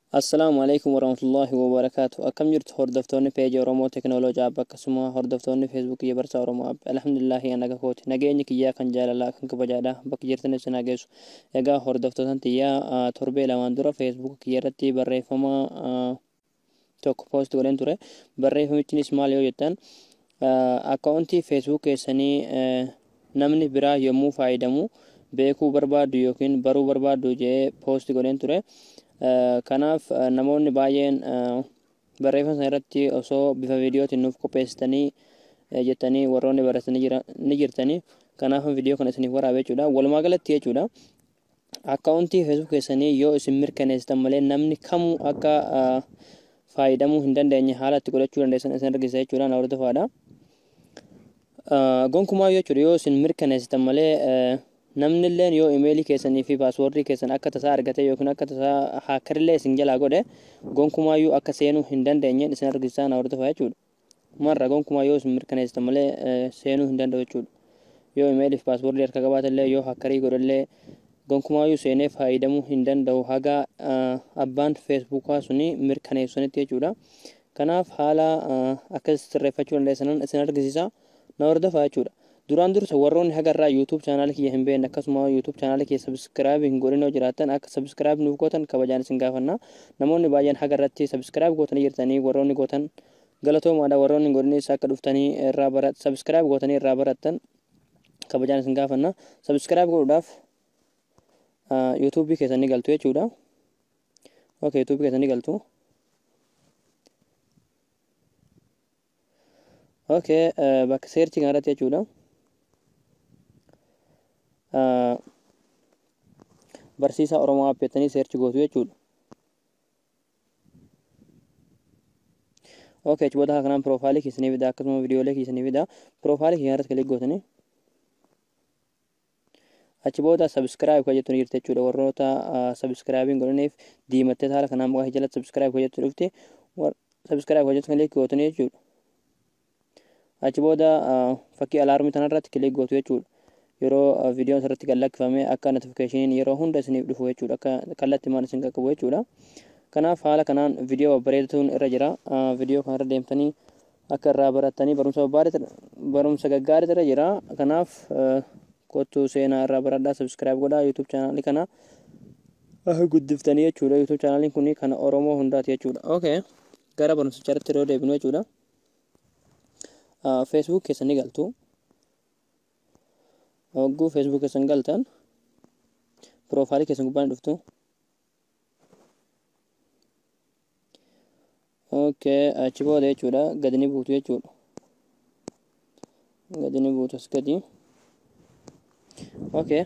Assalaamu alaikum warahmatullahi wabarakatuh. Akkam jirtu hordoftoonni peejii Oromoo Teknooloojii App, akkasuma hordoftoonni Feesbuukii Barsaa Oromoo App. Alhamdulillahi, naga kooti. Nageenyi kiyyaa kan jaalalaa kan kabajaadha. Bakka jirtan isin haa geessu. Egaa hordoftoota tiyyaa, torbee 2n dura Feesbuuk kiyya irratti barreeffama tokko post godheen ture. Barreeffamichinis maal yoo jettan, akkaawuntii Feesbuuk keessanii namni biraa yommuu fayyadamu beekuu barbaadu yookiin baruu barbaadu jedhee post godheen ture. Kanaaf namoonni baay'een barreeffama sana irratti osoo bifa viidiyootiin nuuf qopheessitanii jettanii warroonni barreessanii ni jirtanii. Kanaaf viidiyoo kana isiniif waraabe jechuudha. Walumaa galatti jechuudha, akkaawuntii Feesbuuk keessanii yoo isin mirkaneessitan malee namni kamuu akka fayyadamuu hin dandeenye haala itti godhachuu dandeessan isin argisiisa jechuudha. Na hordofaadha. Gonkumaa jechuudha, yoo isin mirkaneessitan malee namni illeen yoo imeelii keessanii fi paaswoordii keessan akka tasaa argate yookiin akka tasaa hackerillee isin jalaa godhe gonkumaayyuu akka seenuu hin dandeenye isin argisiisaa, na hordofaa jechuudha. Marra gonkumaa yoo isin mirkaneessitan malee seenuu hin danda'u jechuudha. Yoo imeelii fi paaswoordii harka qabaatellee, yoo hackerii godhellee, gonkumaayyuu seenee fayyadamuu hin danda'u haga abbaan Feesbuukaa suni mirkaneessanitti jechuudha. Kanaaf haala akkas sirreeffachuu dandeessanan isin argisiisa, na hordofaa jechuudha. Duraan dursa warroonni hagarraa YouTube chaanaalii kiyya hin beekne, akkasuma YouTube chaanaalii kiyya subscribe hin godhin yoo jiraattan, akka subscribe nuuf gootan kabajaan isin gaafanna. Namoonni baay'een hagarratti subscribe gootanii jirtanii, warroonni gootan galatoomaadha. Warroonni hin godinis akka dhuftanii irraa barat subscribe gootanii irraa barattan kabajaan isin gaafanna. Subscribe godhuudhaaf YouTube keessan ni galtu jechuudha. Okay, YouTube keessan ni galtu. Okay, bakka search kanarratti jechuudha, Barsiisaa Oromoo App jettanii search gootu jechuudha. Okay, achi booda kanaan piroofaayilii keessanii fida, akkasuma viidiyoolee keessanii fida. Piroofaayilii keenya irratti click gootanii achi booda subscribe kan jettu ni jirti jechuudha. Warroota subscribe hin godhaniif diimattee haala kanaan maqaa jalatti subscribe kan jettu dhufti. Subscribe kan jettu click gootanii jechuudha. Achi booda fakkii alaarmii tanarratti click gootu jechuudha. Yeroo viidiyoon asirratti gad lakkifame akka notifikashiniin yeroo hunda isiniif dhufu jechuudha. Akka kallattii isin qaqqabu jechuudha. Kanaaf haala kanaan viidiyoo babbareedatuun irra jira. Viidiyoo kanarra deemtanii akka irraa barattanii barumsa barumsa gaggaariitu irra jira. Kanaaf kottuu seenaa irraa baradhaa, subscribe godhaa YouTube chaanaalii kana guddiftanii jechuudha. YouTube chaanaaliin kun kan Oromoo hundaati jechuudha. Okay. Gara barumsichaatti yeroo deebinu jechuudha. Facebook keessa ni galtu. Hogguu Facebook keessan galtan piroofaayilii keessan gubbaa ni dhuftu. Okay, achi booda jechuudha gadi ni buutu jechuudha. Gadi ni buutu as gadi. Okay.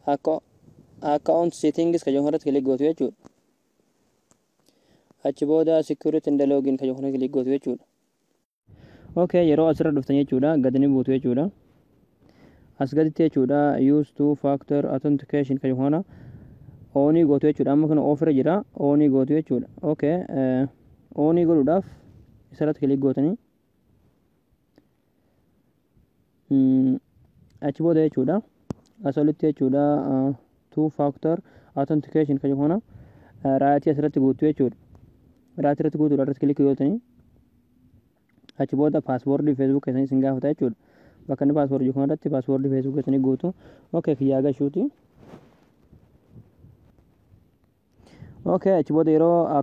Akka account settings kan jedhamu irratti click gootu jechuudha. Achi booda security and login kan jedhamu click gootu jechuudha. Okay, yeroo asirra dhuftan jechuudha gadi ni buutu jechuudha. As gaditti jechuudha use two factor authentication kan jedhamu kana on gootu jechuudha. Amma kana off irra jira, on gootu jechuudha. Okay, on godhuudhaaf isarratti click gootanii achi booda jechuudha as olitti jechuudha two factor authentication kan jedhamu kana right asirratti guutu jechuudha. Right irratti guutuudha, irratti click gootanii achi booda paaswoordii Facebook keessanii isin gaafata jechuudha. Bakka inni paaswoordii kana irratti paaswoordii Facebook keessanii guutu. Okay, kiyyaa gashuuti. Okay, achi booda yeroo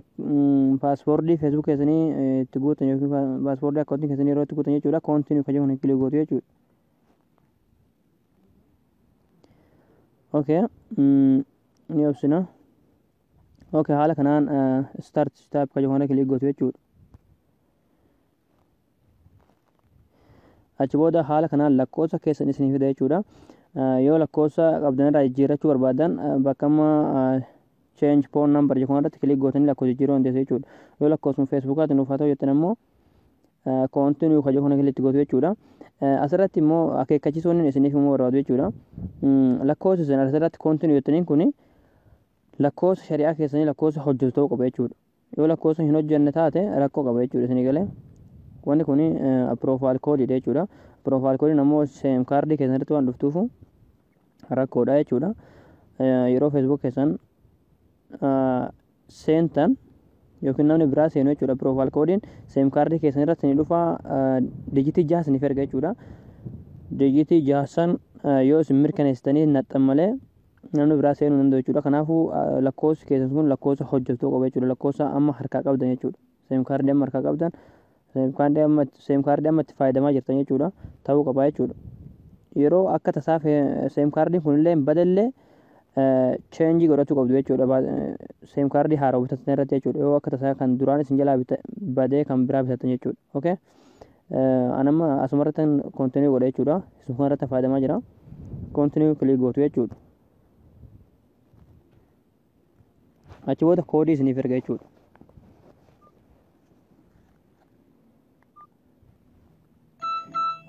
paaswoordii Facebook keessanii itti guutan yookiin paaswoordii akkaawuntii keessanii yeroo itti guutan jechuudha, continue kan jedhamu click gootu jechuudha. Okay, ni obsina. Okay, haala kanaan start step kan jedhamu kana click gootu jechuudha. Achi booda haala kanaan lakkoofsa keessan isinii fida jechuudha. Yoo lakkoofsa qabdan irraa jijjiirrachuu barbaadan, bakka amma change phone number jedhu kanarratti click gootanii lakkoofsa jijjiiruu dandeessu jechuudha. Yoo lakkoofsuma Feesbuukaatiin nuuf haa ta'u jettan immoo continue kan jedhu kana click gootu jechuudha. Asirratti immoo akeekkachiisuun isiniif immoo barbaadu jechuudha. Lakkoofsa isin asirratti continue jettaniin kuni lakkoofsa shari'aa keessanii lakkoofsa hojjetu ta'uu qaba jechuudha. Yoo lakkoofsa hin hojjenne taate rakkoo qaba jechuudha isinii galee. Wanni kun profile koodiidha jechuudha. Profile koodiin ammoo SIM kaardii keessanitti waan dhuftuufu rakkoodha jechuudha. Yeroo Facebook keessan seentan yookiin namni biraa seenu jechuudha, profile koodiin SIM kaardii keessan irratti ni dhufa, dijitii 6 isiniif erga jechuudha. Dijitii 6 yoo isin mirkaneessitanii naxxan malee namni biraa seenuu hin danda'u jechuudha. Kanaafuu lakkoofsi keessan kun lakkoofsa hojjetuu qaba jechuudha. Lakkoofsa amma harkaa qabdan jechuudha. SIM kaardii amma harkaa qabdan, SIM kaardii amma itti fayyadamaa jirtan jechuudha. Ta'uu qaba jechuudha. Yeroo akka tasaa SIM kaardiin kunillee badallee change godhachuu qabdu jechuudha. SIM kaardii haaraa bitatan irratti jechuudha. Yoo akka tasaa kan duraan isin jalaa badee kan biraa bitatan jechuudha. Okay. Anamma asuma irratti continue godha jechuudha. Isuma irratti fayyadamaa jira. Continue click gootu jechuudha. Achi booda koodii isiniif erga jechuudha.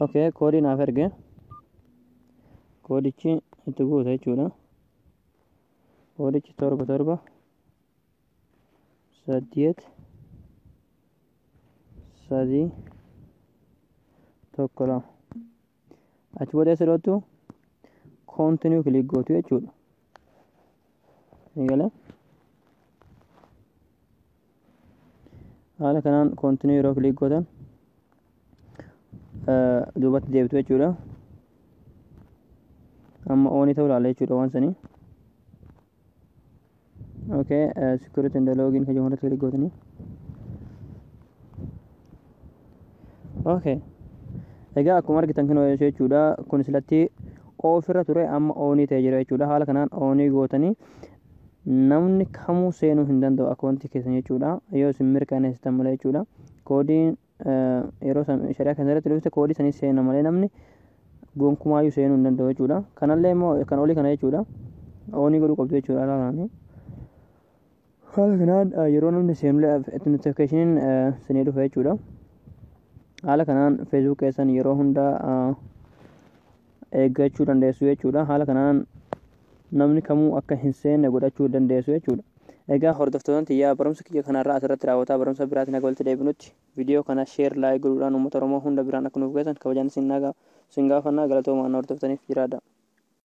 Okay, koodii naaf erge. Koodichi itti guuta jechuudha. Koodichi 7 7 8 3 1 2. Achi booda eessa dhoottu? Continue click gootu jechuudha. Ni gala. Haala kanaan continue yeroo click gootan duubatti deebitu jechuudha. Amma on ta'uu ilaala jechuudha waan sanii. Okay, security and login kan jedhamu irratti click gootanii. Okay. Egaa akkuma argitan kun jechuudha, kun silatti off irra ture amma on ta'ee jira jechuudha. Haala kanaan on gootanii namni kamuu seenuu hin danda'u akkaawuntii keessan jechuudha. Yoo isin mirkaneessitan malee jechuudha. Koodiin yeroo shari'aa kana irratti dhufte koodii sanii seena malee namni gonkumaayyuu seenuu hin danda'u jechuudha. Kanallee immoo kan olii kana jechuudha. On godhuu qabdu jechuudha haala kanaan. Haala kanaan yeroo namni seenullee notificationin sinii dhufa jechuudha. Haala kanaan Facebook keessan yeroo hunda eeggachuu dandeessu jechuudha. Haala kanaan namni kamuu akka hin seenne godhachuu dandeessu jechuudha. Egaa hordoftoota tiyyaa, barumsa kiyya kanarraa asirratti raawwataa, barumsa biraatiin akka walitti deebinutti viidiyoo kana share, like godhuudhaan uummata Oromoo hunda biraan akka nuuf geessan kabajaan isin gaafannaa. Galatoomaa, hordoftootaniif jiraadha.